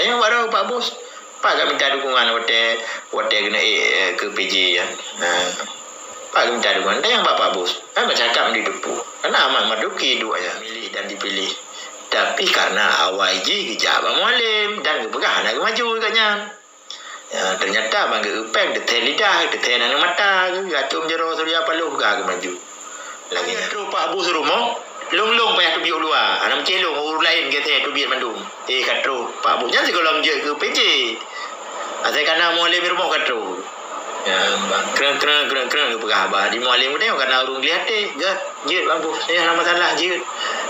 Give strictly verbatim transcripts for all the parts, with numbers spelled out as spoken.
Tanyong bak droe Pak Bus, pat ka minta dukungan watèe, watèe keuneuk ék, eh, keu P J nyan. Ha. Pat ka minta dukungan, tanyong bak Pak Bus. Kan masyarakat meunyoe teupeu. Karena Ahmad Marzuki duek nyan milih dan dipilih. Tapi karena awai jih geujak bak Mualem dan geupeugah hana geumaju gobnyan. Ya, ternyata ban geu-, geupéng teuthèe lidah, teuthèe aneuk mata, geuatom jaroe Surya Paloh ka geumaju. Lagèe nyan. Trôh Pak Bus rumoh, lôn-lôn payah teubiet u luwa. Hana meucéh lôn, ureueng laén geuthèe teubiet mandum. Eh, ka trôh Pak Bus. Nyan sigohlom jeuet keu P J. Asai ka na Mualem rumoh ka trôh. Ya, kreueng, kreueng, kreueng, kreueng geupeugah haba. Di Mualem geutanyoe ka na ureueng gleh até. Geuh, jeuet Pak Bus. Ya, hana masalah, jeuet.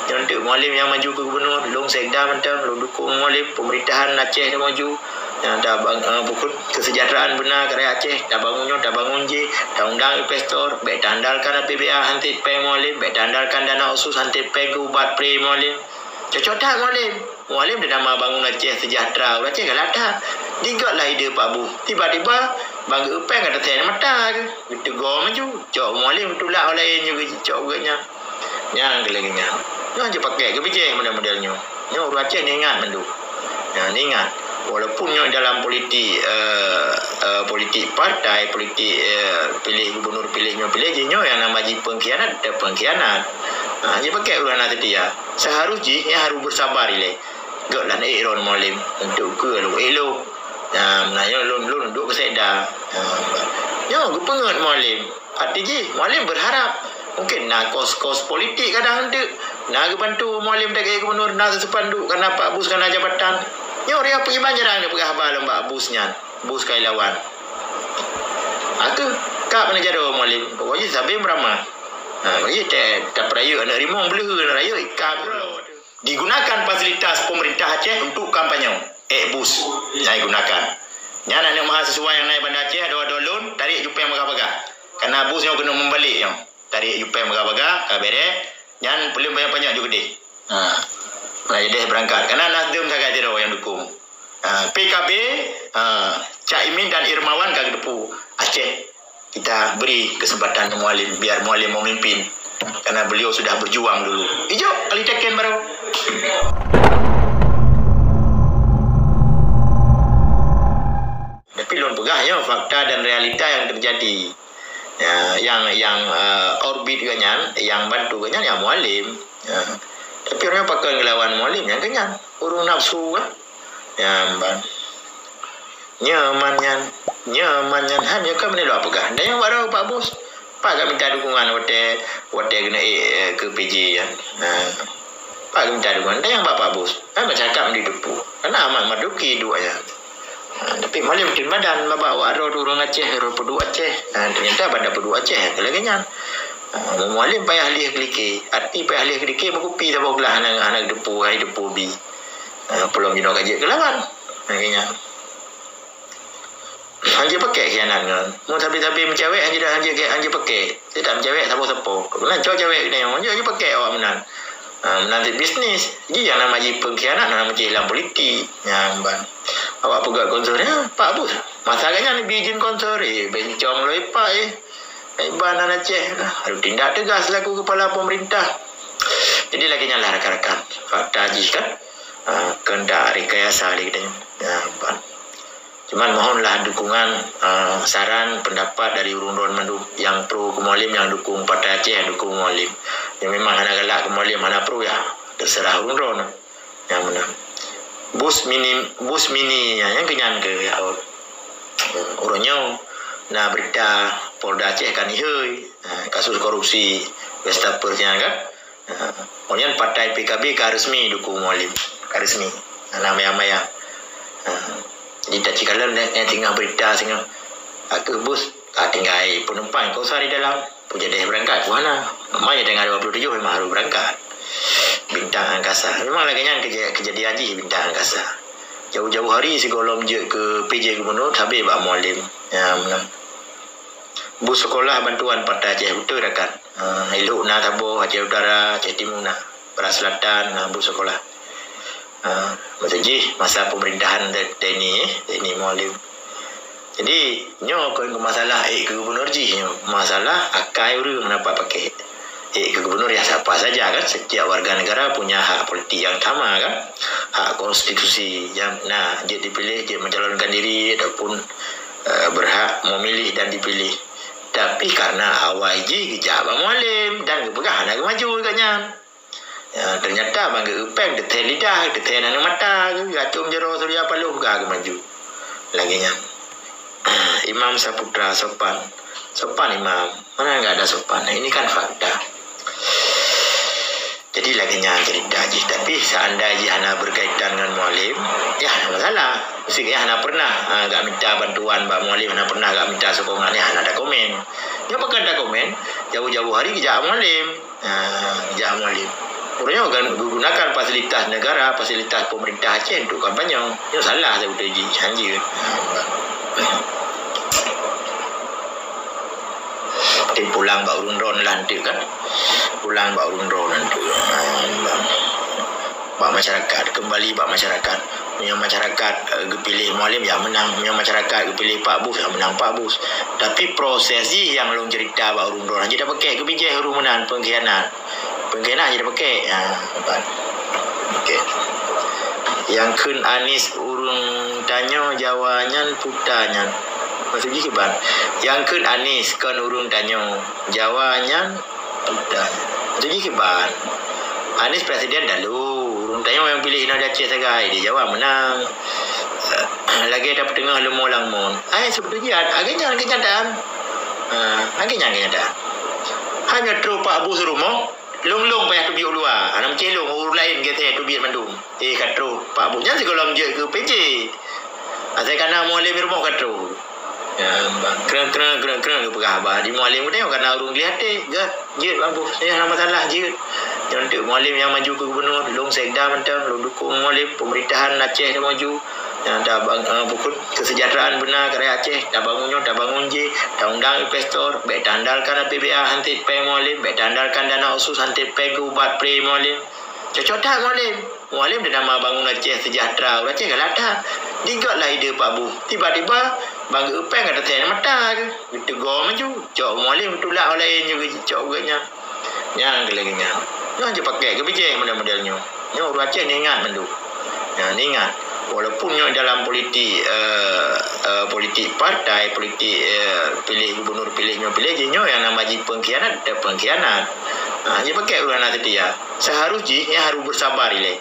Nyoe teuk Mualem nyang maju keu gubernur, lôn sekda mantong, lôn dukung Mualem, pemerintahan Aceh nyang maju. Nyang tabang-, eh, bukon kesejahteraan beuna keu rakyat Aceh, tabangun nyoe, tabangun jéh, taundang investor, bèk taandalkan A P B A han trép péng Mualem, bèk taandalkan dana otsus han trép péng keu ubat pre Mualem. Cocok that Mualem. Mualem di nama bangun Aceh sejahtera, ureueng Aceh galak that. Digot lah ide Pak Bus. Tiba-tiba, ban geu-, geupéng ka teuthèe mata geuh. Geuteugor maju. Cok Mualem geutulak, ureueng laén nyoe geucok geuh nyan. Nyan keuh lagèe nyan. Nyoe jipakèk keu bijéh model-model nyoe. Nyoe ureueng Aceh neuingat mandum. Nyan, neuingat. Walaupun nyoe dalam politik, eh, eh, politik partai, politik, eh, piléh gubernur, piléh nyoe, piléh jih, nyoe nyang nama jih pengkhianat, dan pengkhianat. Ha, jipakèk ureueng hana seutia. Seharus jih, nyan harus bersabar ilèe. Gèt lah ék droen Mualem. Untuk keu lôn ék lôn. Nyan, nah, nyoe lôn, lôn duek keu sekda. Nyan, nyoe geupeungeut Mualem. Arti jih, Mualem berharap mungkin na kos-kos politik kadang teuk, na geubantu Mualem lagèe gubernur, na seupanduk, kana Pak Bus, kana jabatan. Nyoe Ria Peuiman jarang neupeugah haba lom bak Bus nyan, Bus Kailawan. Aku kap neujaroe Mualem, pokok jih sabe meuramah. Ha, bagi te tapeurayeuk aneuk rimong beuleuheun rayeuk ikat. Digunakan fasilitas pemerintah Aceh untuk kampanye. Ék Bus nyang digunakan. Nyan aneuk mahasiswa nyang na i Banda Aceh, adoe-adoe lôn, tarek jupeng bagah-bagah. Karena Bus nyoe keuneuk meubalek nyoe. Tarek jupeng bagah-bagah, ka bèrèh. Nyan peuleueng panyöt-panyöt ju keudeh. Ha. Mulai deh beurangkat. Karena Nasdem sagai sidroe nyang dukung. Ha. P K B, ha, Cak Imin dan Irmawan ka geuteupeue Aceh. Kita beri kesempatan ke Mualem, biar Mualem memimpin. Karena beliau sudah berjuang dulu. Ijok, kali teken baru. Tapi lôn peugah nyoe fakta dan realita yang terjadi. Ya, yang, yang, eh, orbit gobnyan, yang bantu gobnyan, ya Mualem. Ya. Tapi ureueng pakon geulawan Mualem, nyan gobnyan. Ureueng nafsu kan. Nyan ban. Nyoe man nyan, nyoe man nyan, han nyoe ka meunilai peugah. Dan nyang baru Pak Bus, Pak ka minta dukungan watèe, watèe keuneuk ék, eh, keu P J nyan. Ha. Pak ka minta dukungan, dan nyang Pak, Pak Bus, kan masyarakat meunyoe teupeu. Karena Ahmad Marzuki duek nyan. Ha, tapi Mualem teurimong dan babah awak droe ureueng Aceh, droe peuduek Aceh. Ha, ternyata banda peuduek Aceh, lagèe nyan. Ha, Mualem payah lieh keu like, arti payah lieh keu like, meukupi saboh glah hana, hana teupeu, hai teupeu bi. Ha, peulom jinoe ka jeuet keu lawan. Lagèe nyan. Hanjeuet pakèk khianat nyan. Mun sabe-sabe meucawèk hanjeuet, hanjeuet, hanjeuet pakèk. Tidak meucawèk sapo-sapo. Meunan cok cawèk geutanyoe, hanjeuet, hanjeuet pakèk awak meunan. Ha, meunan cit bisnis. Jadi nyang nama jih pengkhianat, nama jih lam politik. Nyan ban. Awak peugah konser, ya, Pak Bus. Masa gobnyan neubi izin konser, eh, bencong loi Pak, eh. Iban aneuk Aceh lah. Harus tindak tegas selaku kepala pemerintah. Jadi lagèe nyan lah rakan-rakan. Fakta jih kan. Ha, kehendak rekayasa lé geutanyoe. Ya, ban. Cuman mohonlah dukungan, eh, saran, pendapat dari ureueng droen mandum. Nyang pro keu Mualem, nyang dukung Partai Aceh, nyang dukung Mualem. Nyang memang hana galak keu Mualem, hana pro ya, terserah ureueng droen. Nyang meunan. Bus mini, Bus mini, ya, nyang keu nyan keu ya. Uroe nyoe na berita Polda Aceh kan ihôi, eh, kasus korupsi Westapers nyan kan. Ha, kemudian partai P K B ka resmi dukung Mualem. Ka resmi. Hana mayang-mayang. Ha, jadi tacikalon nyang tinggai berita singoh. Aku Bus, ka tinggai penumpang kau sehari dalam. Pun jadi berangkat, pun hana. Mai tanggal dua puluh tujuh memang harus berangkat. Bintang Angkasa. Memang lagèe nyan keja-, kejadian jih Bintang Angkasa. Jauh-jauh hari sigohlom jeuet keu P J Gubernur, sabe bak Mualem. Ya, meunan. Bus sekolah bantuan Partai Aceh beutôi rakan. Ha, Ilhok na saboh, Aceh Utara, Aceh Timu na, Barat Selatan na bus sekolah. Ha, masa jih, masa pemerintahan Teni, eh, Teni Mualem. Jadi, nyoe kon keu masalah ék keu gubernur jih nyoe. Masalah akai ureueng hana pat pakèk. Eh, ke gubernur ya siapa saja kan, setiap warga negara punya hak politik yang sama kan, hak konstitusi yang nah, jeuet dipilih, jeuet mencalonkan diri ataupun eh, berhak memilih dan dipilih. Tapi karena awai jih geujak bak Mualem dan geupeugah hana geumaju gobnyan. Ya, ternyata ban geu-, geupéng teuthée lidah, teuthée aneuk mata, geucom jaroe Surya Paloh ka geumaju. Lagée nyan. Imam Saputra sopan. Sopan Imam. Mana enggak ada sopan? Ini kan fakta. Jadi lagée nyan cerita jih. Tapi seandai jih hana berkaitan dengan Mualem, ya hana masalah. Mesti ya hana pernah ha, gak minta bantuan bak Mualem, hana pernah gak minta sokongan, ya hana ada komen. Nyoe pakon ada komen, jauh-jauh hari geujak Mualem. Ha, geujak Mualem. Ureueng nyoe kan gunakan fasilitas negara, fasilitas pemerintah Aceh untuk kampanye. Nyoe salah saya betul jih, hanjeuet. Tapi pulang bak ureueng droen lah nanti kan. Pulang bak ureueng droen nanti. Bak masyarakat, kembali bak masyarakat. Meunyoe masyarakat eh, geupiléh Mualem, ya menang. Meunyoe masyarakat geupiléh Pak Bus, ya menang Pak Bus. Tapi proses jih nyang lôn cerita bak ureueng droen, hana jeuet tapakèk keu bijéh ureueng meunan, pengkhianat. Pengkhianat jeuet tapakèk. Ha, nampak. Okey. Nyang kheun Anies ureueng tanyoe, Jawa nyan puta nyan. Maksud jih kiban? Nyang kheun Anies kon ureueng tanyoe, Jawa nyan puta. Maksud jih kiban? Anies presiden lalu, ureueng tanyoe nyang piléh inoe di Aceh sagai, di Jawa menang. Lagée tapeuteungoh leumo lam mon. Ai sebeutujih, lagée nyan kenyataan. Ha, lagée nyan kenyataan. Hana trôh Pak Bus rumoh, lôn-lôn payah teubiet u luwa. Hana meucéh lôn, ureueng laén geuthée teubiet mandum. Eh, ka trôh Pak Bus nyan sigohlom jeuet keu P J. Asai kana Mualem rumoh ka trôh. Ya, kreueng, kreueng, kreueng, kreueng geupeugah haba. Di Mualem geutanyoe kana ureueng gleh até, geuh, jeuet Pak Bus. Ya, hana masalah, jeuet. Nyoe teuk Mualem nyang maju keu gubernur, lôn sekda mantong, lôn dukong Mualem, pemerintahan Aceh nyang maju. Nyang tabang, eh, bukon kesejahteraan beuna keu rakyat Aceh, tabangun nyoe, tabangun jih, taundang investor, bék taandalkan A P B A hanté péng Mualem, bék taandalkan dana otsus hanté péng keu ubat pre Mualem. Cocok that Mualem. Mualem teunama bangun Aceh sejahtera, ureueng Aceh galak that. Digot lah ide Pak Bus. Tiba-tiba, ban geu-, péng ka teuthée mata geuh. Geuteugor maju. Cok Mualem tulak u laén nyoe geucok geuh nyan. Nyang keu lagée nyan. Nyoe jeuet pakèk keu bijéh model-model nyoe. Nyoe ureueng Aceh neuingat mandum. Nyan, neuingat. Walaupun nyoe dalam politik, eh, eh, politik partai, politik, eh, piléh gubernur, piléh nyoe, piléh jih, nyoe nyang nama jih pengkhianat, tetap pengkhianat. Ha, jeuet pakèk ureueng hana seutia. Seharus jih, nyan harus bersabar ilée.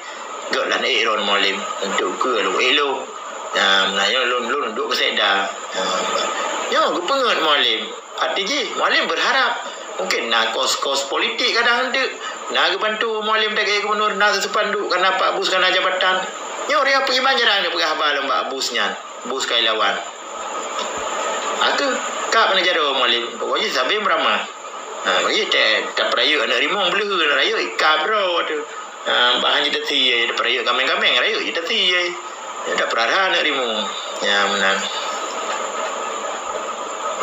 Gok lah ék droen Mualem untuk keu lôn ék lôn. Nah, nah, nyoe lôn, lôn duek keu sekda. Nah, nyoe geupeungeut Mualem. Arti jih, Mualem berharap mungkin na kos-kos politik kadang teuk. Na geubantu Mualem dagée gubernur, na seupanduk, kana Pak Bus, kana jabatan. Nyoe ureueng peuiman jarang geupeugah haba lom bak Bus nyan. Bus ka ilawan. Aku, ka peuneujaroe Mualem. Pokok jih sabe meuramah. Ha, bagi te, tapeurayeuk aneuk rimong bleuh, rayeuk ikab droe tu. Ha, bah hana jiteusie, peurayeuk kaméng-kaméng, rayeuk jiteusie. Ya, dah peurara aneuk rimong. Ya, meunan.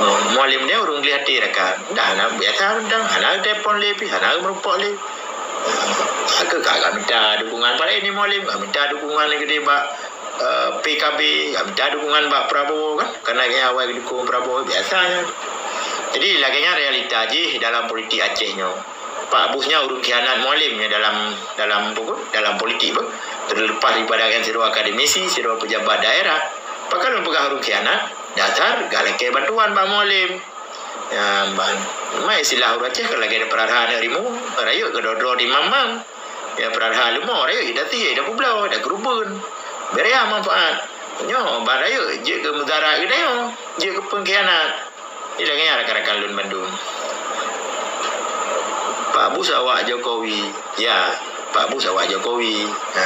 Oh, Mualem dia ureueng gleh até rakan. Dah, hana biasa mantong, hana telepon lé pih, hana meurumpok lé. Aku ka, ka minta dukungan, padahai ni Mualem, ka minta dukungan lagi daripada eh, P K B, ka minta dukungan bak Prabowo kan. Karena gaya awai dukung Prabowo biasanya. Jadi lagée nyan realita jih dalam politik Aceh nyoe. Pak Bus nyan ureueng khianat Mualem nyoe dalam, dalam apa pun, dalam politik pun. Terlepas daripada kan sidroe akademisi, sidroe pejabat daerah. Pakon lôn peugah ureueng khianat, dasar gak lakée bantuan bak Mualem. Ya, ban. Mai istilah ureueng Aceh kan lagée peurara aneuk rimong, rayeuk keudroe-droe di mam-mam. Ya, peurara leumo, rayeuk ida tiye, ida peubloe, ida keurubeuen. Beri manfaat. Nyoe, ban rayeuk jeuet keu mudarat geutanyoe, jeuet keu pengkhianat. Jadi lagée nyan rakan-rakan lôn bandum. Pak Bus awak Jokowi. Ya, Pak Bus awak Jokowi. Ha,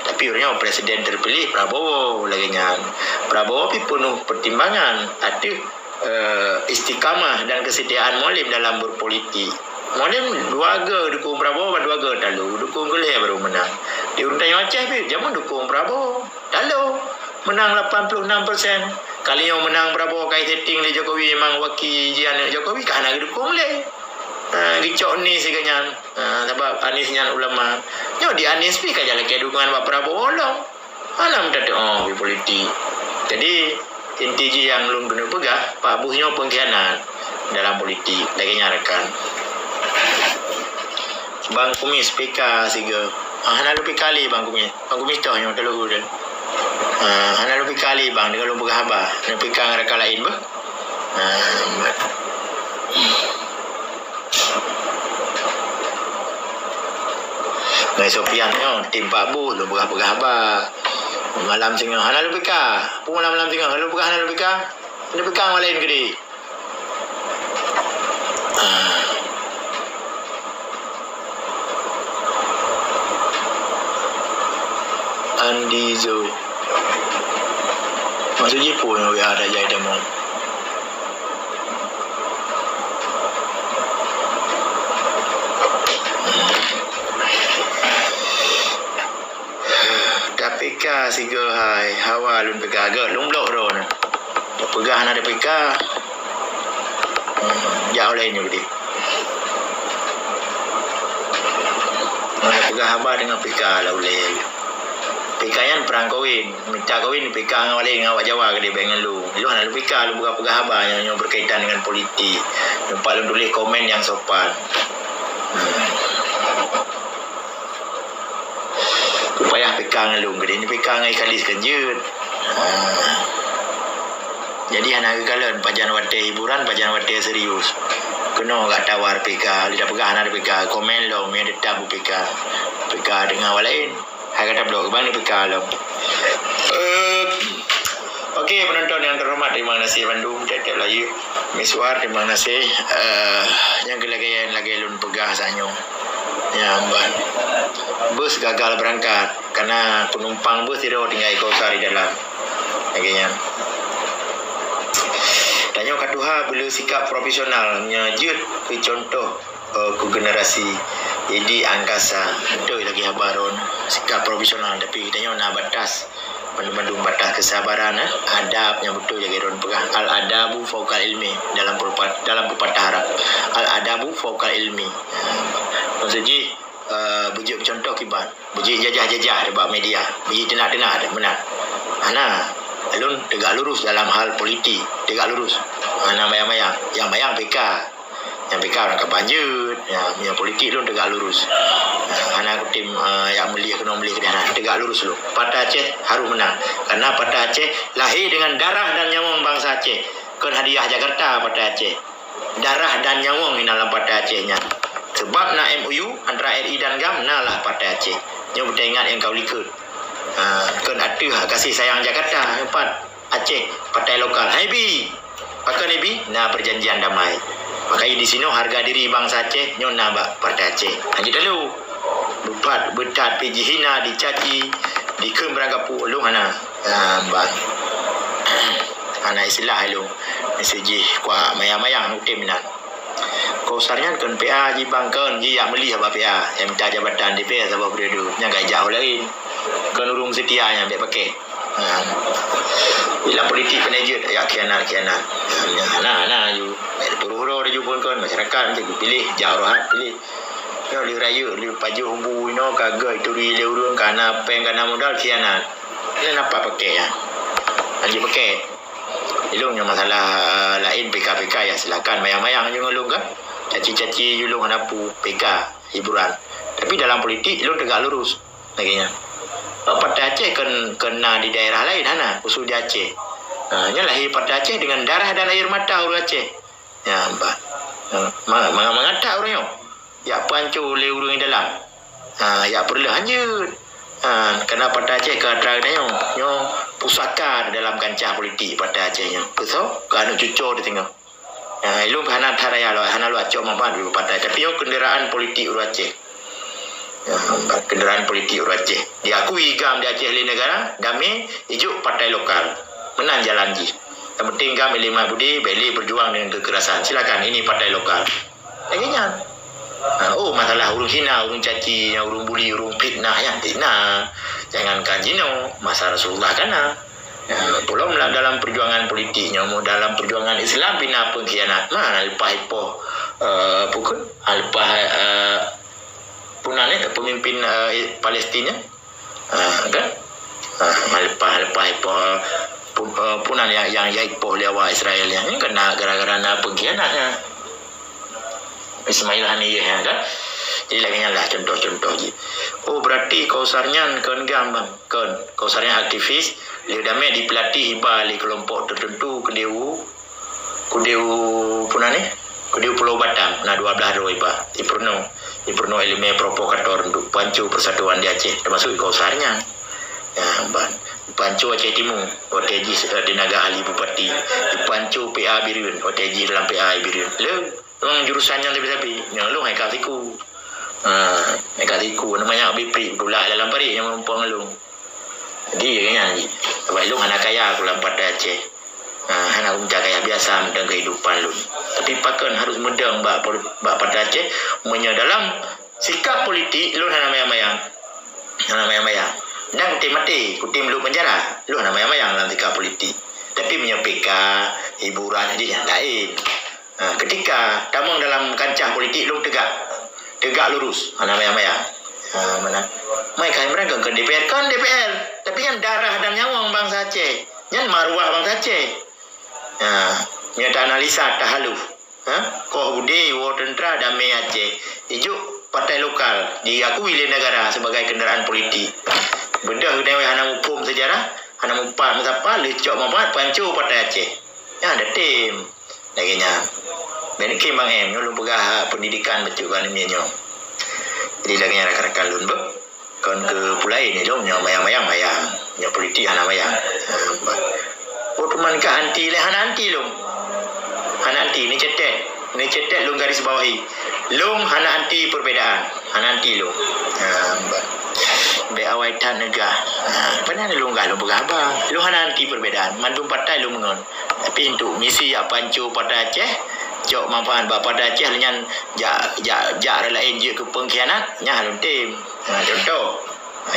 tapi ureueng nyoe presiden terpilih Prabowo lagée nyan. Prabowo pi penuh pertimbangan. Ateueh eh, istiqamah dan kesetiaan Mualem dalam berpolitik. Mualem dua ga dukung Prabowo, dua ga talo, dukung keu lhée baru menang. Di ureueng tanyoe Aceh pih jameun dukung Prabowo, talo menang lapan puluh enam persen. Kali nyoe menang Prabowo kai setting lé Jokowi memang waki jih aneuk Jokowi, ka hana geudukung lé. Ha, geucok Anies sigoe nyan. Ha, sabab Anies nyan ulama. Nyoe di Anies pih ka jalakée dukungan bak Prabowo lom. Hana meutateuoh di politik. Jadi, inti jih nyang lôn keuneuk peugah, Pak Bus nyoe pengkhianat dalam politik. Lagée nyan rakan. Bang Kumis P K sigoe. Ah, hana lôn P K lé Bang Kumis. Bang Kumis toh nyang teulehu tu. Ah, hana lôn P K lé Bang, deungon lôn peugah haba. Lôn P K ngon rakan laén beuh. Ah, Mai Sofian nyoe, tim Pak Bus, lôn peugah-peugah haba. Malam singoh, hana lôn P K. Peue malam-malam singoh, hana lôn peugah, hana lôn P K. Hana lôn P K ngon laén keudéh. Ah. Andi Zo. Maksud jih peue nyang W A tajak tamong? Tapi ka sigoe hai, hawa lôn peugah gét, lôn blok droeneuh. Peugah hana teupeugah. Hmm, jak ulèe nyoe deh. Hana peugah haba deungon P K lah ulèe. P K nyan prang kawin, mita kawin P K ngon ulèe ngon awak Jawa keudéh, bèk ngon lôn. Lôn hana lôn P K, lôn peugah-peugah haba nyang, nyang berkaitan dengan politik. Nyoe pat lôn tuléh komen nyang sopan. Hmm. Payah P K ngon lôn keudéh, ni P K ngon Ikalis kan jeuet. Ha. Jadi hana geukalon pajan watèe hiburan, pajan watèe serius. Keunoe gak tawar P K, lé tapeugah hana P K, komen lom, nyang teutap P K. P K deungon awak laén. Hai gata bloe, keuban P K lom. Eh, oke, penonton yang terhormat, terima kasih bandum, tiep-tiep laju. Miswar, terima kasih. Eh, nyang keu lagèe, lagèe lôn peugah saat nyoe. Ya, ban. Bus gagal berangkat karena penumpang bus sidroe tinggai Kausar di dalam. Lagèe nyan. Tanyoe ka tuha beu le sikap profesional, nyan jeuet keu contoh, eh, keu generasi di angkasa. Beutôi lagèe haba droen, sikap profesional, tapi tanyoe na batas. Mandum-mandum batas kesabaran, eh. Adab nyang beutôi lagèe droen peugah, "Al-adabu fauqal ilmi," dalam perupa-, dalam pepatah Arab. "Al-adabu fauqal ilmi." Eh, maksud jih, eh, beujeuet contoh kiban, beujeuet jajah-jajah bak media, beujeuet teunak-teunak, meunan. Hana, lôn tegak lurus dalam hal politik, tegak lurus. Hana mayang-mayang, nyang mayang P K. Nyang P K ureueng ka banjeuet, nyang, nyang politik lôn tegak lurus. Hana kutem, eh, jak meulieh keunoe meulieh keudéh, hana, tegak lurus lôn. Partai Aceh harus menang. Karena Partai Aceh lahir dengan darah dan nyawöng bangsa Aceh. Kon hadiah Jakarta Partai Aceh. Darah dan nyawöng di dalam Partai Aceh nyan. Sebab na M O U antara R I dan GAM, na lah Partai Aceh. Nyoe beuteuingat nyang ka u likot. Ha, kon ateueh kasih sayang Jakarta, nyoe pat Aceh, partai lokal. Hai bi, pakon hai bi? Na perjanjian damai. Makanya di sinoe harga diri bangsa Aceh nyoe na bak Partai Aceh. Hana jitalo. Beupat, beutat, pi jihina, dicaci, dikheun barangkapeue, lôn hana. Ha, ban. Hana istilah lôn. Miseu jih kuat mayang-mayang utem inan. Kausar nyan kon P A jih bang, kon jih jak meulieh bak P A, nyang mita jabatan di P A saboh periode, nyang ka ijak laén. Kon ureueng seutia nyan bèk paké. Ha. Dalam politik pane jeuet jak khianat-khianat. Ha, na, na ju. Bèk turoh uroe ju phon kon masyarakat, nanti geupiléh, jak uroe hat piléh. Nyoe lheueh rayeuk, lheueh pajoh bu inoe ka gèt turi lé ureueng, ka na péng, ka na modal, khianat. Nyan apa paké nyan? Hana jipaké. Ilôn nyang masalah, eh, laén P K P K, ya silakan mayang-mayang ju ngon lôn kan. Caci-caci ju lôn hana peue, P K hiburan. Tapi dalam politik ilôn tegak lurus. Lagèe nyan. Partai Aceh kon, kon na di daerah laén hana, khusus di Aceh. Ha, nyan lahé Partai Aceh dengan darah dan air mata ureueng Aceh. Ya, bah. Ha, ma-, ma-, mangat that ureueng nyoe. Jak peuhanco lé ureueng dalam. Ha, jak peureulèe hanjeuet. Ha, karena Partai Aceh ka atra geutanyoe. Nyoe pusaka dalam kancah politik Partai Aceh nyoe. Keu soe? Keu aneuk cucoe teuh singoh. Ha, ilôn hana that raya lôn, hana lôn acok manfaat di partai. Tapi nyoe kenderaan politik ureueng Aceh. Ha, kenderaan politik ureueng Aceh. Diakui GAM di Aceh lé negara, damé, ijok partai lokal. Meunan jalan jih. Yang penting GAM ilèe mat budi, bèk lé berjuang dengan kekerasan. Silakan, ini partai lokal. Lagèe nyan. Ha, oh, masalah ureueng hina, ureueng caci, ureueng buli, ureueng fitnah, nyan fitnah. Jangankan jinoe, masa Rasulullah ka na. Ha, peulom la-, dalam perjuangan politik nyoe, dalam perjuangan Islam pih na pengkhianat. Ma, leupah ipoh, eh, peue kheun? Leupah, eh, peue nan, eh, pemimpin, eh, Palestina. Ha, kan? Ha, leupah, leupah ipoh, eh, pu-, eh, peue nan nyang, nyang, nyang ipoh lé awak Israel nyan, kan na gara-gara na pengkhianat nyan. Ismail Haniyeh nyan, kan? Jadi lagèe nyan lah contoh-contoh jih. Oh, berarti Kausar nyan kon GAM, bang. Kon. Kausar nyan aktivis, lheueh damé dipeulatih iba lé keulompok teuteuntu keudéh u, keudéh u, peue nan nyan? Keudéh u Pulo Batam, na dua blaih droe iba. Ipeurunoe, ipeurunoe ileumèe provokator untuk panco persatuan di Aceh, teumasuk Kausar nyan. Ya, ban. Panco Aceh Timu, watèe jih, eh, di Naga Ahli Bupati. Panco P A Bireuen, watèe jih dalam P A Bireuen. Lé, memang jurusan nyang sabe-sabe. Nyang lôn hai ka siku. Ha, hai ka siku. Nama nyak biprik, tulak dalam parit nyang meureumpok ngon lôn. Jadi, nyan jih. Sabab lôn hana kaya ku lam Partai Aceh. Ha, hana ku mita kaya, biasa mantong kehidupan lôn. Tapi pakon harus meudong bak pol-, bak Partai Aceh, meunyoe dalam sikap politik lôn hana mayang-mayang. Hana mayang-mayang. Dan kutem maté, kutem lôn penjara, lôn hana mayang-mayang dalam sikap politik. Tapi meunyoe P K, hiburan, jadi nyang laén. Ha, ketika tamong dalam kancah politik, lôn tegak. Tegak lurus, hana mayang-mayang. Ha, meunan. Mai Khairi Imran kon, kon D P R, kon D P R. Tapi nyan darah dan nyawöng bansa Aceh. Nyan maruah bansa Aceh. Ha, nyoe ta analisa, tahalus. Ha? Koh udé, woe teuntra, damé Aceh. Ijok partai lokal, diakui lé negara sebagai kendaraan politik. Beudôh geutanyoe hana muphom sejarah, hana mupat meusapa, leucok mapat, panco partai Aceh. Nyan ada tem. Lagèe nyan. Bèk neukém bang em, nyoe lôn peugah pendidikan bacut keu aneuk miet nyoe. Jadi lagèe nyan rakan-rakan lôn beuh. Kon keu peue laén ilôn nyoe mayang-mayang mayang. Nyoe politik hana mayang. Ha, bah. Oh, teuma ka anti lé, hana anti lôn. Hana anti, neucatet. Neucatet lôn garis bawahi. Lôn hana anti perbedaan. Hana anti lôn. Ha, bah. Bèk awai that neugah. Ha, pane lôn gah lôn peugah haba. Lôn hana anti perbedaan. Mandum partai lôn meungon. Tapi untuk misi jak panco partai Aceh, cok manfaat bak partai Aceh, lheueh nyan jak, jak, jak ureueng laén jeuet keu pengkhianat, nyan hana lôn tem. Ha, contoh,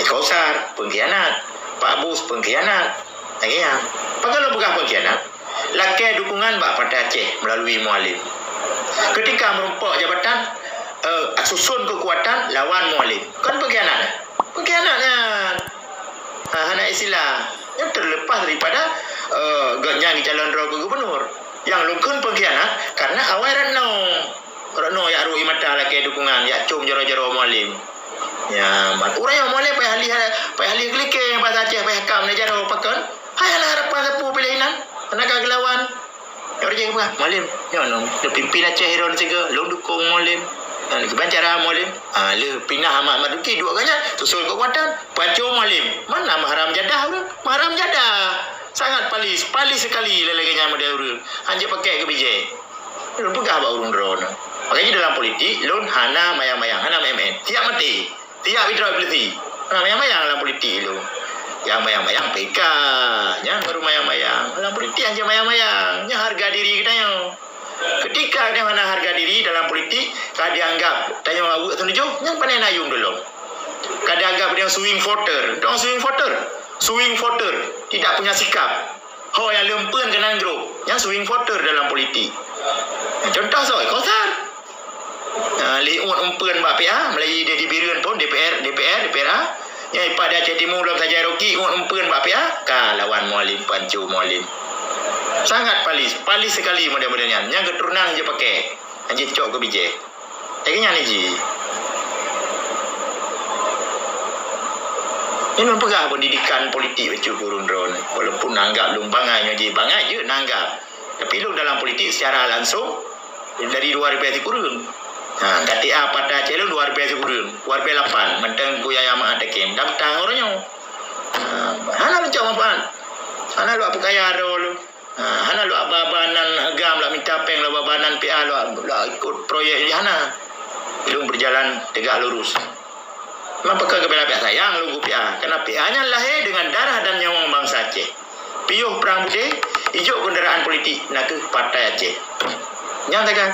Kausar, pengkhianat. Pak Bus, pengkhianat. Lagèe nyan. Pakon lôn peugah pengkhianat? Lakèe dukungan bak Partai Aceh melalui Mualem. Ketika meurumpok jabatan, eh, susun keukuatan lawan Mualem. Kon pengkhianat? Pengkhianat nyan. Ha, hana istilah. Nyan terlepas daripada, eh, gobnyan geucalon droe keu gubernur. Nyang lôn kheun pengkhianat, karena awai Retno. Retno jak rhot ie mata lakèe dukungan, jak com jaroe-jaroe Mualem. Ya, mat ureueng nyang Mualem payah ahli, payah ahli keu likèe, bahasa Aceh payah kam lé jaroe, pakon? Hai hana harapan sapeue piléh inan, hana ka geulawan. Nyoe rajin geupeugah, Mualem, nyoe nyoe, neupimpin Aceh droeneuh sigoe, lôn dukong Mualem. Nyoe kiban cara Mualem. Ah, lheueh pinah Ahmad Marzuki, duek gobnyan, susul keukuatan, panco Mualem. Mana meuharam jadah ureueng? Meuharam jadah. Sangat palis, palis sekali lagèe nyan model ureueng. Hanjeuet pakèk keu bijèh. Lôn peugah bak ureueng droeneuh. Makajih dalam politik, lôn hana mayang-mayang, hana maén-maén. Siap maté. Siap itrok polisi. Hana mayang-mayang dalam politik lôn. Nyang mayang-mayang P K. Nyan baru mayang-mayang. Dalam politik hanjeuet mayang-mayang. Nyan harga diri geutanyoe. Ketika geutanyoe hana harga diri dalam politik, ka dianggap tanyoe aweuek seunujoh, nyan pane na yuem dulom. Ka dianggap geutanyoe swing voter. Dong swing voter. Swing voter. Tidak punya sikap. Ho nyang leumpuen keunan grob, nyan swing voter dalam politik. Contoh soe, Kausar. Ha, lé uet umpeuen bak P A, meulayeue di Bireuen pun D P R, D P R, D P R A. Nyang ipat di Aceh Timu lom saja Rocky, uet umpeuen bak P A, ka lawan Mualem, panco Mualem. Sangat palis, palis sekali model-model nyan. Nyang keuturonan hanjeuet pakèk, hanjeuet cok keu bijèh. Lagèe nyan jih. Nyoe lôn peugah pendidikan politik bacut keu ureueng droeneuh. Walaupun anggap lôn bangai nyoe jih, bangai jeuet na anggap. Tapi lôn dalam politik secara langsung dari dua ribèe sikureueng. Ha, K T A Partai Aceh lôn dua ribèe sikureueng, dua ribèe lapan, mantong Teungku Yahya Maat Hakim, daftar ngon uroe nyoe. Ha, hana lôn cok manfaat. Hana lôn peukaya droe lôn. Ha, hana lôn aba-aba nan GAM, lôn minta péng, lôn aba-aba nan P A, lôn, lôn ikut proyek jih, hana. Lôn berjalan tegak lurus. Memang pakon keu bela P A, sayang lôn keu P A. Karena P A nyan lahé dengan darah dan nyawöng bansa Aceh. Piôh prang beudé, ijok kendaraan politik, nakeuh Partai Aceh. Nyan takan.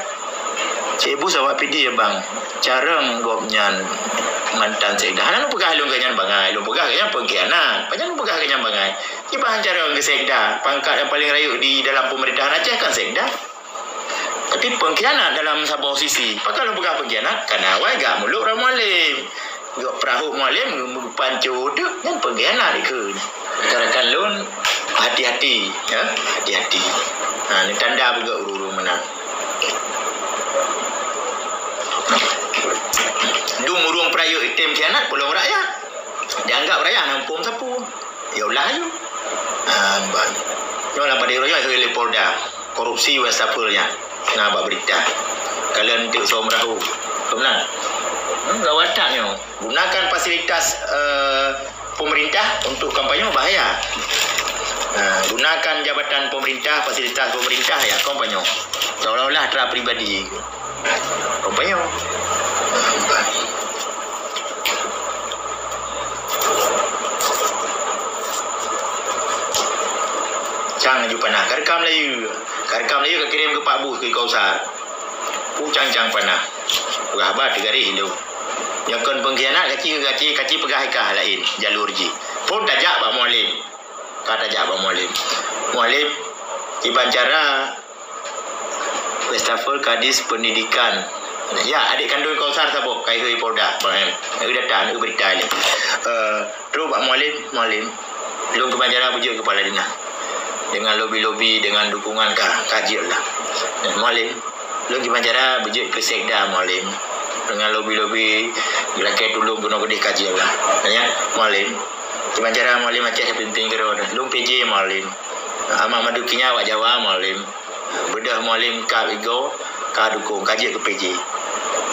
Cik Bus awak P D ya, Bang. Carông gobnyan mantan sekda. Hana lôn peugah lôn gobnyan bangai, lôn peugah gobnyan pengkhianat. Pajan lôn peugah gobnyan bangai? Kiban carông geusekda, pangkat nyang paleng rayeuk di dalam pemerintahan Aceh kan sekda. Tapi pengkhianat dalam saboh sisi. Pakon lôn peugah pengkhianat? Karena awai gak mulok Mualem. Gak perahu Mualem, geupanco udeuek, nyan pengkhianat dikeue. Rakan-rakan lôn, hati-hati, ya, hati-hati. Ha, ni tanda beugöt ureueng-ureueng meunan. Ureuëng peurayeuk item khianat, peulom rakyat. Dianggap rakyat hana muphom sapeue. Ya ulah aju. Ha, ban. Nyoe lam padé uroe nyoe lé Polda. Korupsi wastafel nyan. Na bak berita. Kalian untuk som rahu. Betul? Hmm, gawat tak nyoe. Gunakan fasilitas, eh, pemerintah untuk kampanye bahaya. Ha, gunakan jabatan pemerintah, fasilitas pemerintah ya kampanye. Seolah-olah tra pribadi. Kampanye. Cang laju panah. Ka rekam Melayu. Ka rekam Melayu ka kirim keu Pak Bus keu Kausar. Pucang-cang panah. Peugah haba teugaréh lom. Nyoe kon pengkhianat, kaci, kaci, kaci peugah ikah laén jalur jih. Phon tajak bak Mualem. Ka tajak bak Mualem. Mualem, kiban cara wastafel Kadis Pendidikan. Ya, adik kandung Kausar saboh, kai hui Polda, Bang Em. Hui data, hui berita ni. Eh, Trok bak Mualem, Mualem. Lôn kiban cara beujeuet kepala dinas. Dengan lobi-lobi, dengan dukungan ka, ka jeuet lah. Mualem, lôn kiban cara beujeuet keu sekda Mualem. Dengan lobi-lobi, geulakée tulông keunoe keudeh ka jeuet lah. Ya, Mualem. Kiban cara Mualem Aceh pimpin keudroe. Lôn P J Mualem. Amat madu kinya awak Jawa Mualem. Beudôh Mualem kab igoe, ka dukung, ka jeuet keu P J.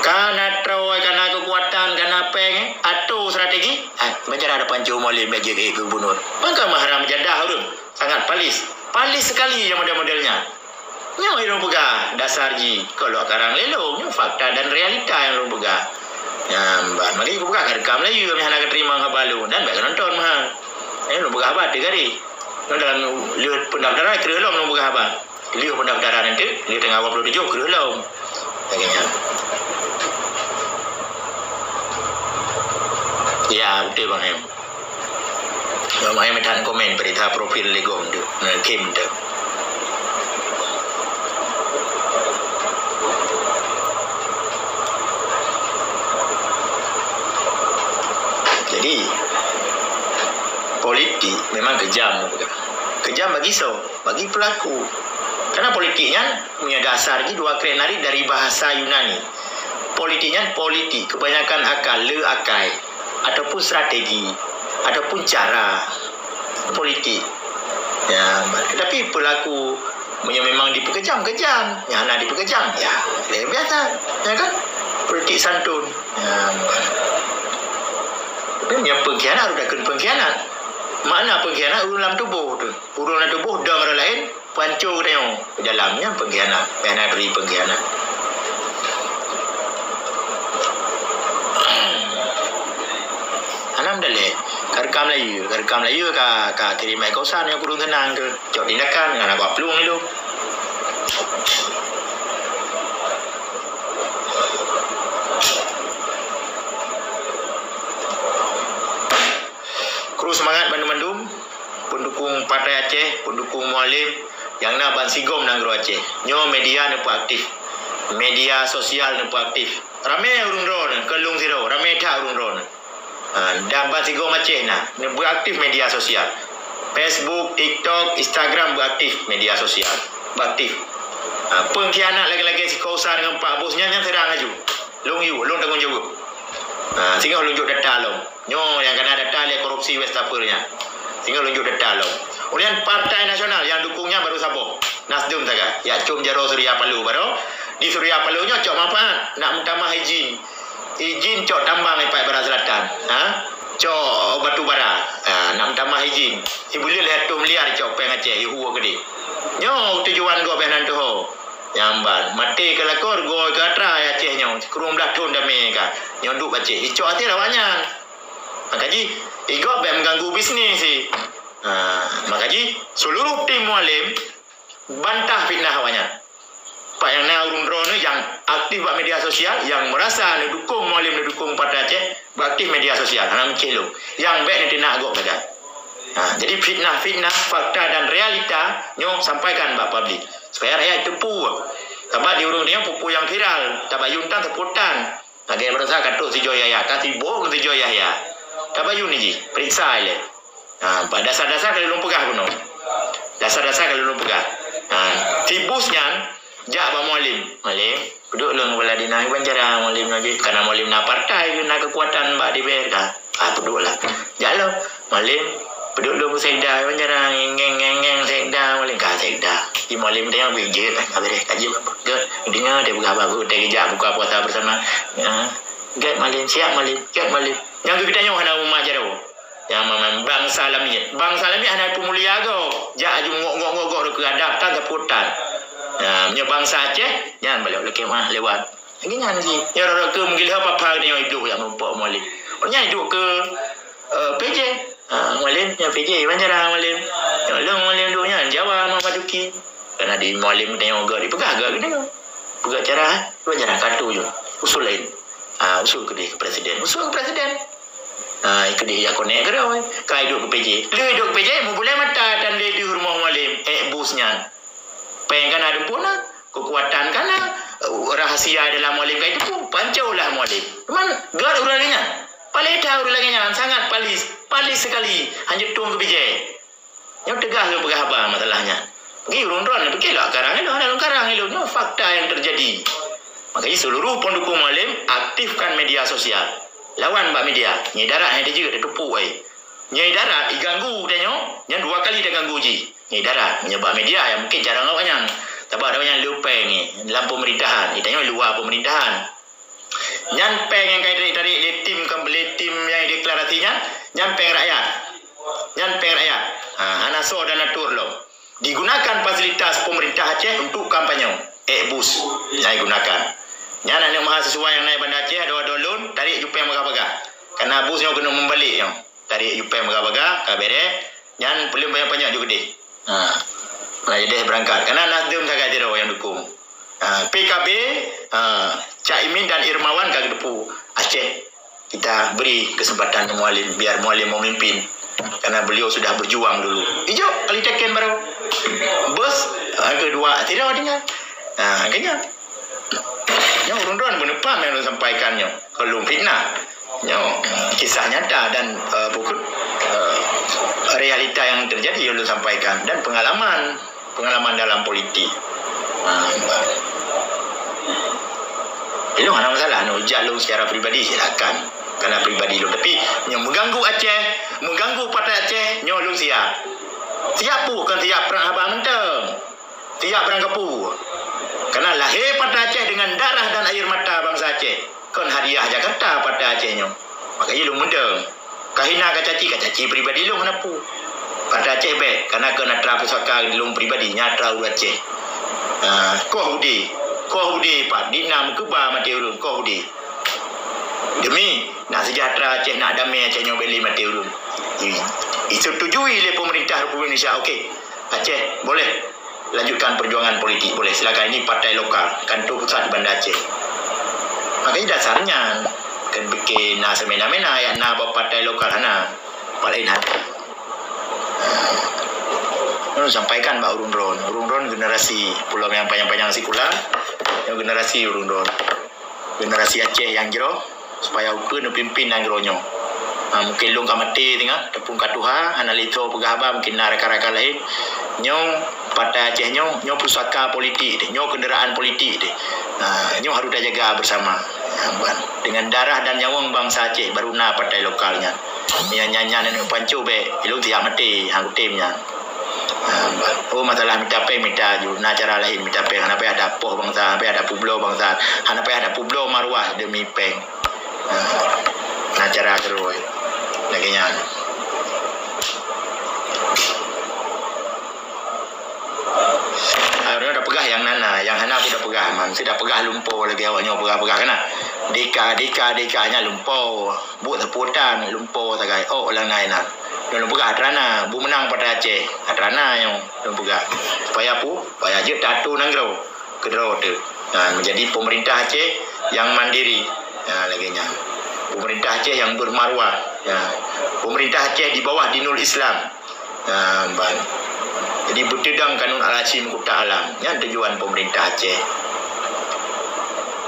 Ka na troe, ka na keukuatan, ka na péng, eh, atô strategi. Hai, macam mana ada pancu Mualem bèk jeuet keu gubernur? Maka mahram jadah ureueng. Sangat palis. Palis sekali yang model-model nyan. Nyoe lôn peugah, dasar jih. Kalau karang lé lôn, nyoe fakta dan realita nyang lôn peugah. Nyan, ban mari kupeugah ka rekam Melayu, kami hana keterima haba lôn. Dan bèk nonton meuhan. Eh, lôn peugah haba teugaréh. Nyoe dalam lheueh pendaftaran, kreueh lom lôn peugah haba. Lheueh pendaftaran nanti, lheueh tanggal dua puluh tujuh, kreueh lom. Lagèe nyan. Ya, betul, Bang Em. Bang Em, tahan komen berita profil lé gob tu. Nah, Kim tu. Jadi, politik memang kejam, bukan? Kejam bagi so, bagi pelaku. Karena politik nyan punya dasar jih dua krek narit dari bahasa Yunani. Politik nyan politik, kebanyakan akal, le akai, ataupun strategi, ataupun cara politik. Ya, tetapi pelaku meunyoe memang dipeukejam, kejam. Nyang hana dipeukejam, ya, lagèe biasa, ya kan? Politik santun. Ya. Tapi meunyoe pengkhianat, harus takheun pengkhianat. Makna pengkhianat ureueng lam tuboh tu. Ureueng lam tuboh dong ureueng laén, panco tanyoe. Dalam nyan pengkhianat. Pengkhianat beri pengkhianat. Alhamdulillah. Ka rekam Melayu, ka rekam Melayu ka, ka kirim bak Kausar nyoe kureueng seunang tu. Cok tindakan ngon agak plueng itu. Kru seumangat bandum-bandum, pendukung Partai Aceh, pendukung Mualem nyang na bansigom nanggroe Aceh. Nyoe media neupeuaktif. Media sosial neupeuaktif. Ramé ureueng droeneuh, kon lôn sidroe, ramé that ureueng droeneuh. Ha, dan bansigom Aceh na, neubeuaktif media sosial. Facebook, TikTok, Instagram beuaktif media sosial. Beuaktif. Ha, pengkhianat lagèe-lagèe si Kausar ngon Pak Bus nyan, nyan seurang laju. Lôn yue, lôn tanggong jaweueb. Ha, singoh lôn jok data lom. Nyoe nyang kana data lé korupsi wastafel nyan. Singoh lôn jok data lom. Kemudian Partai Nasional nyang dukung nyan baru saboh. Nasdem saga. Ya, com jaroe Surya Paloh baru. Di Surya Paloh nyoe cok manfaat. Nak meutamah izin. Izin cok tambang di Paet Barat Selatan. Ha? Cok batu bara. Ha, nak meutamah izin. Ibuleuen lhèe reutôh miliar cok péng Aceh, ihu keudéh. Nyoe tujuan gob bèk nan tuho. Nyang ban, maté keu lakoe, rugoe keu atra Aceh nyoe. Sikureueng blaih thon damé ka. Nyoe duek Aceh. Icok até awaknyan. Maka jih, igob bèk mengganggu bisnis i. Ha, maka jih, seluruh tim Mualem bantah fitnah awaknyan. Pak nyang na ureueng droeneuh nyang aktif bak media sosial, nyang merasa neudukung Mualem, neudukung Partai Aceh, beuaktif media sosial, hana meucéh lôn. Nyang bèk neuteunak gob sagai. Ha, jadi fitnah-fitnah, fakta dan realita nyoe sampaikan bak publik. Supaya rakyat teupeu. Sabab di ureueng nyoe peue-peue nyang viral, tabayun tan teupeue tan. Lagèe baroesa ka trok si Joy Yahya, ka sibok ngon si Joy Yahya. Tabayun jih, periksa ilèe. Ha, bak dasar-dasar ka lôn peugah bunoe. Dasar-dasar ka lôn peugah. Ha, si Bus nyan, Jak bak Mualem. Mualem, peuduek lôn kepala dinas, iban cara Mualem nyoe jih, karena Mualem na partai, na kekuatan bak D P R ka. Ah, peuduek lah. Jak lôn, Mualem, peuduek lôn keu sekda, iban cara ngeng, ngeng, ngeng sekda, Mualem ka sekda. Di Mualem teuh nyang bri jeuet lah, ka beres, ka jeuet. Ke, deungoe teuh peugah bak geuh, teuh geujak buka puasa bersama. Ya. Gét Mualem, siap Mualem, gét Mualem. Nyang keu geutanyoe hana umat jaroe. Nyang ma-, ma-, bangsa lamiet. Bangsa lamiet hana peumulia gob. Jak aju ngok-ngok-ngok gob rot keu adab tan sapeue tan. Nah, meunyoe bangsa Aceh, nyan balok lakée meuah lewat. Lagée nyan jih. Nyoe rot-rot keu meugiloe papa geutanyoe iduek jak meurumpok Mualem. Nyan iduek keu, eh, P J. Ah, Mualem, nyoe P J, iban cara Mualem. Nyoe lôn Mualem duek nyan, Jawa, Muhammad Duki. Karena di Mualem geutanyoe gét, dipeugah gét geutanyoe. Peugah cara, iban cara katu jih. Usul laén. Ah, usul keudeh keu presiden. Usul keu presiden. Ah, keudeh jak konek keudroe. Ka iduek keu P J. Lheueh iduek keu P J, meubulai mata tan lé di rumoh Mualem. Eh, bus nyan. Péng ka na dumpeue na. Kekuatan ka na. Rahasia dalam Mualem ka iteupeue. Panco lah Mualem. Cuman, gét ureuëng lagée nyan. Paléh that ureuëng lagée nyan. Sangat palis. Palis sekali. Hana tueng keu P J. Nyoe teugah lôn peugah haba masalah nyan. Bagi ureuëng droeneuh, pike lôn karang ilôn, hana lôn karang ilôn. Nyoe fakta nyang teujadi. Makajih seuluruh pendukung Mualem aktifkan media sosial. Lawan bak media. Nyoe darat nyang teujeut, teutupu, eh. Nyoe darat iganggu tanyoe, nyan dua kali teuganggu jih. Nyoe darat, meunyoe bak media nyang mungkin jarang awaknyan. Sabab awaknyan le péng, eh, lam pemerintahan. Nyoe tanyoe luwa pemerintahan. Nyan péng nyang ka jitarék-tarék lé tim, lé tim nyang deklarasi nyan, nyan péng rakyat. Nyan péng rakyat. Ha, hana soe dana tur lom. Digunakan fasilitas pemerintah Aceh untuk kampanye. Eh, bus. Nyan digunakan. Nyan aneuk mahasiswa nyang na i Banda Aceh, adoe-adoe lôn, tarék ju péng bagah-bagah. Karena bus nyoe keuneuk meubalek nyoe. Tarék ju péng bagah-bagah, ka bereh. Nyan peuleueng banyak-banyak ju keudeh. Ha. Nah, jadi berangkat. Karena Nasdem sagai sidroe nyang dukung. Ha, P K B, ha, Cak Imin dan Irmawan ka geuteupeue Aceh. Kita beri kesempatan Mualem, biar Mualem memimpin. Karena beliau sudah berjuang dulu. Ijok, kali teken baru. Bus, ha, kedua, sidroe tinggal. Ha, akhirnya. Nyoe ureuëng droen beuneupham nyang lôn sampaikan nyoe. Kon lôn fitnah. Nyoe, eh, kisah nyata dan, eh, bukut, eh, realita yang terjadi yang lôn sampaikan dan pengalaman, pengalaman dalam politik. Ah, ilôn hana masalah, nyoe jak lôn secara pribadi silakan. Karena pribadi lôn. Tapi nyoe mengganggu Aceh, mengganggu Partai Aceh, nyoe lôn siap. Siap bukan siap perang haba mantong. Siap barang kapeue. Karena lahé Partai Aceh dengan darah dan air mata bangsa Aceh. Kon hadiah Jakarta Partai Aceh nyoe. Maka jih lôn mudeng. Kahina kacaci, kacaci pribadi lôn hana peue. Partai Aceh bék, karena kon atra pusaka lôn pribadi, nyan atra ureuëng Aceh. Ha, koh udé. Koh udé pat, di na meukeubah maté ureuëng, koh udé. Demi nak sejahtera Aceh, nak damé Aceh nyoe bék lé maté ureuëng. I-, disetujui lé pemerintah Republik Indonesia, okey. Aceh, boleh. Lanjutkan perjuangan politik boleh, silakan. Ini partai lokal, kantor pusat di Banda Aceh. Makanya dasarnya, kan pikir na semena-mena, ya na partai lokal hana. Paling hana. Nyoe sampaikan bak ureuëng droen. Ureuëng droen generasi pulo nyang panyang-panyang sikula. Nyoe generasi ureuëng droen. Generasi Aceh nyang jroh, supaya ukeue neupimpin nanggroe nyoe. Ha, mungkin lôn ka maté teungoh, teupung ka tuha, hana lé soe peugah haba, mungkin na rakan-rakan laén. Nyoe Partai Aceh nyoe, nyoe pusaka politik deh, nyoe kenderaan politik deh. Ha, nyoe harus tajaga bersama. Ha, bukan. Dengan darah dan nyawöng bangsa Aceh baru na partai lokal nyan. Nyan, nyan, nyan, nyan, panco bék, ilôn siap maté, hang kutem nyan. Ha, oh, masalah mita péng, mita ju. Na cara laén mita péng. Hana payah tapoh bangsa, hana payah tapubloe bangsa, hana payah tapubloe maruah demi péng. Ha, na cara keudroe. Lagée nyan. Ureuëng dak peugah nyang na-na, nyang hana pun dak peugah. Man, si dak peugah lumpo lagée awak nyoe peugah-peugah kana. Deka, deka, deka nyan lumpo. Buet sapotan lumpo sagai ôk lam nai na. Nyoe lôn peugah atra na, bu meunang Partai Aceh. Atra na nyoe lôn peugah. Supaya pu, supaya jeuet tatu nanggroe keudroe teuh. Ha, menjadi pemerintah Aceh yang mandiri. Ha, lagée nyan. Pemerintah Aceh yang bermaruah. Ha. Pemerintah Aceh di bawah dinul Islam. Ha, ban. Jadi, beuteudong kanun al-Hasyim Kuta Alam. Nyan tujuan pemerintah Aceh.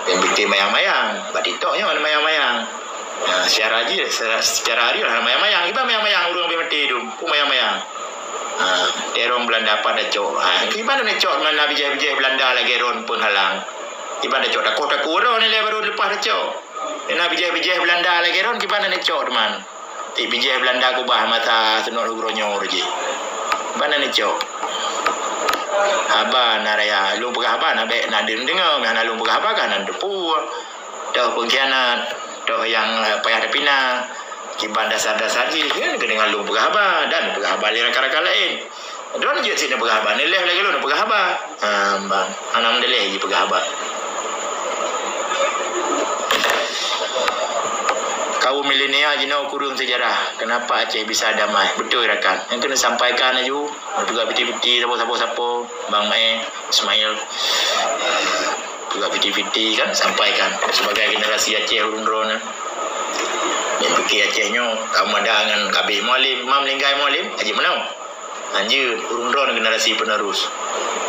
Dan beutôi mayang-mayang. Bak TikTok nyoe hana mayang-mayang. Ha, secara ji-, se-, secara real hana mayang-mayang. Iban mayang-mayang ureuëng beu maté dum. Peue mayang-mayang. Ha, lé droen Belanda pat tacok. Ha, kiban tacok na bijéh-bijéh Belanda lagèe droen penghalang. Kiban tacok takoh-takoh droen lé baru leupah tacok. Na bijéh-bijéh Belanda lagèe droen kiban tacok teuma. Bijéh Belanda keubah masa seunok lôn geuronyoe jih. Ban na neucok. Haba na raya, lôn peugah haba na bèk na deueng deungoe, meuhana lôn peugah haba ka na neuteupeue. Toh pengkhianat, toh nyang, eh, payah tapina. Kiban dasar-dasar jih, ya, keudeungan lôn peugah haba dan peugah haba lé rakan-rakan laén. Droeneuh jeuet sit neupeugah haba, neuléh lagèe lôn neupeugah haba. Ha, ban. Hana meudaléh jipeugah haba. Kaum milenial jinoe kureueng seujarah. Kenapa Aceh bisa damai? Beutôi rakan. Nyang keuneuk sampaikan laju. Peugah piti-piti, sapo-sapo, sapo. Bang Mae, Ismail. Peugah piti-piti kan, sampaikan. Sebagai generasi Aceh ureueng droeneuh. Nyang pike Aceh nyoe, kaum ada ngon Kabeh Mualim, Imam Linggai Mualim, Haji Meunoe. Anjeut, ureueng droeneuh generasi penerus.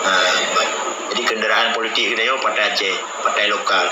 Ha, jadi kendaraan politik geutanyoe Partai Aceh, partai lokal.